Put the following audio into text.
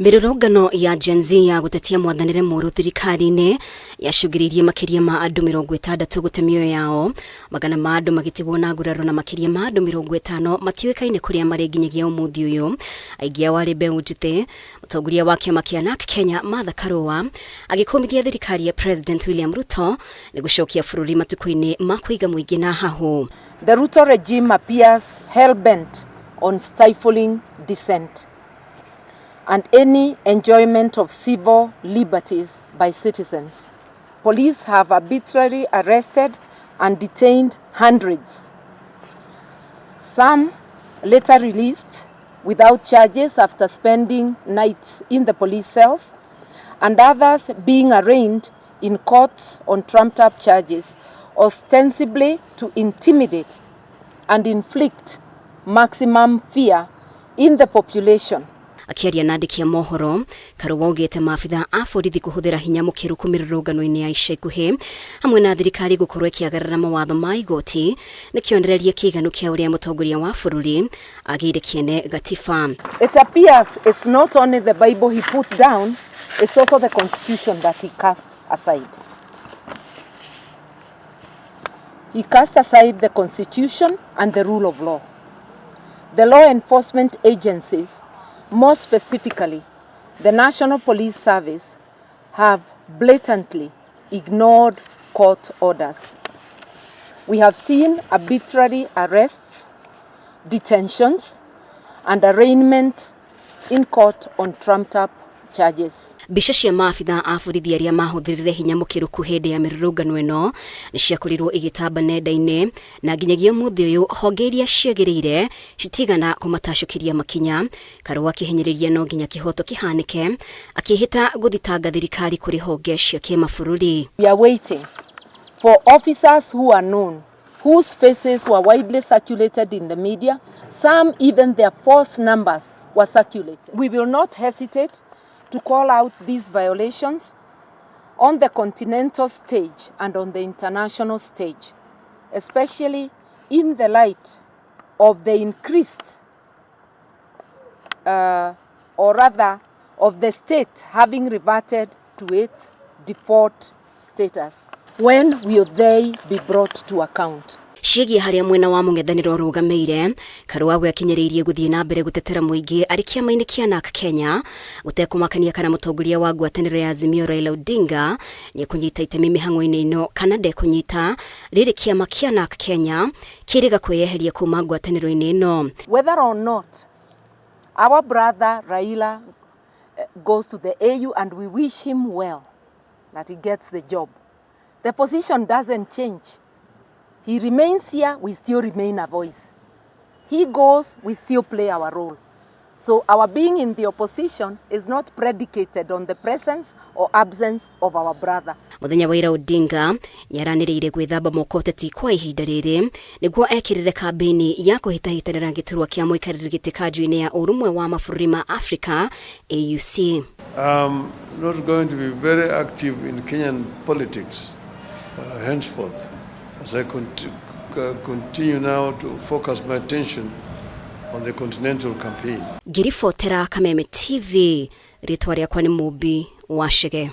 Mĩrũrũngano ya Gen Z ya gũtetia mwathanĩre mũũru thirikari-inĩ yacũngĩrĩirie makĩria ma andũ 60 gũte mĩoyo yao, magana ma andũ magĩtigwo na nguraro na makĩria ma andũ 50 matiũĩkaine kũrĩa marĩ nginyagia ũmũthĩ ũyũ, aingĩ ao arĩ mbeũ njĩthĩ. Mũtongoria wa kĩama kĩa NARC Kenya Martha Karua agĩkũmithia thirikari ya President William Ruto nĩ gũcokia bũrũri matukũ-inĩ ma kũiga mũingĩ na hahũ. The Ruto regime appears hell-bent on stifling dissent and any enjoyment of civil liberties by citizens. Police have arbitrarily arrested and detained hundreds. Some later released without charges after spending nights in the police cells, and others being arraigned in courts on trumped-up charges, ostensibly to intimidate and inflict maximum fear in the population. Akĩaria na andĩki a mohoro, Karũa augĩte maabitha a borithi kũhũthĩra hinya mũkĩrũku mĩrũrũngano-inĩ ya ica ikuhĩ hamwe na thirikari gũkorwo ĩkĩagarara mawatho ma igoti nĩ kĩonereria kĩiganu kĩa ũrĩa mũtongoria wa bũrũri agĩire kĩene gatiba. It appears it's not only the Bible he put down, it's also the constitution that he cast aside. He cast aside the constitution and the rule of law. The law enforcement agencies, more specifically the National Police Service, have blatantly ignored court orders. We have seen arbitrary arrests, detentions, and arraignment in court on trumped-up charges. Mbica cia maabitha a borithi arĩa mahũthĩrire hinya mũkĩrũku hĩndĩ ya mĩrũrũngano ĩno nĩ ciakorirwo igĩtamba nenda-inĩ na nginyagia ũmũthĩ ũyũ honge iria ciagĩrĩire citigana kũmatacũkĩria makinya. Karũa akĩhinyĩrĩria no nginya kĩhoto kĩhanĩke, akĩhĩta gũthitanga thirikari kũrĩ honge cia kĩmabũrũri. We are waiting for officers who are known, whose faces were widely circulated in the media, some even their false numbers were circulated. We will not hesitate to call out these violations on the continental stage and on the international stage, especially in the light of the increased, or rather of the state having reverted to its default status. When will they be brought to account? Ciĩgiĩ harĩa mwena wa mũng'ethanĩro ũrũgamĩire, Karũa we akinyĩrĩirie gũthiĩ na mbere gũtetera mũingĩ arĩ kĩama-inĩ kĩa NARC Kenya gũtekũmakania kana mũtongoria wa ngwatanĩro ya Azimio Raila Odinga nĩekũnyita itemi mĩhang'o-inĩ ĩno kana ndekũnyita, rĩrĩ kĩama kĩa NARC Kenya kĩrĩga kwĩyeheria kuma ngwatanĩro-inĩ ĩno. Whether or not our brother Raila goes to the AU, and we wish him well, that he gets the job, the position doesn't change. He remains here, we still remain a voice. He goes, we still play our role. So our being in the opposition is not predicated on the presence or absence of our brother. Mũthenya wa ira Odinga nĩaranĩrĩire gwĩthamba moko ũteti kwa ihinda rĩrĩ nĩguo ekĩrĩre kambĩini ya kũhĩtahĩtanĩra gĩturwa kĩa mũikarĩri gĩtĩ kanjũ-inĩ ya ũrũmwe wa mabũrũri ma Afrika AUC. I'm not going to be very active in Kenyan politics henceforth, as I continue now to focus my attention on the continental campaign. Ngĩribotera Kameme TV, rĩtwa rĩakwa nĩ Mũmbi wa Chege.